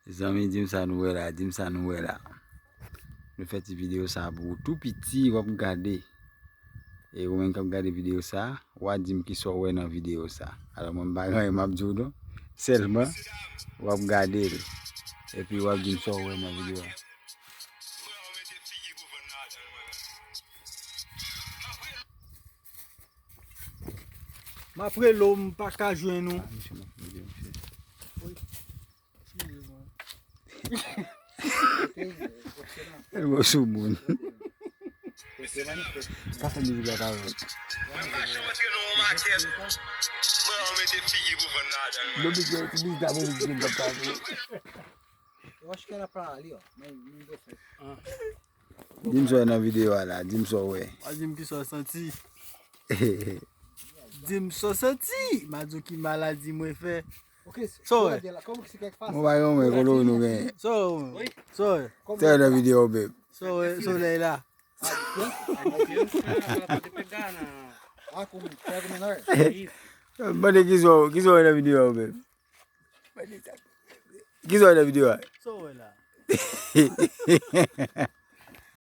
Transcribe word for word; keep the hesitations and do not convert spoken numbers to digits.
Zanmi, di m sa nou wè la, di m sa nou wè la. Nou fè ti videyo sa pou ou. Tou piti, w ap gade. E ou menm k ap gade videyo sa, w a di m kisa w wè nan videyo sa. Alò, mwen, m pa gen anyen m ap di w non. Sèlman, w ap gade l. Epi w ap di m sa w wè nan videyo a. M ap rele w, m pa ka jwenn ou. Èl mwen sou moun. Sa fè mizik la pa vre. Depi ke ti mizik la vre, mizik la pa vre. Di m sa w wè nan videyo a la, di m sa w wè. A di m kisa w santi. Di m sa w santi. M a di w ki maladi mwen fè. Sa w wè. Mwen pa yon mwen, kolo nou gen. Sa w wè. Sa w wè. Sa w wè nan videyo, babe. Sa w wè, solèy la. Mande kisa w, kisa w wè nan videyo, babe. Kisa w wè nan videyo a? Sa w wè la.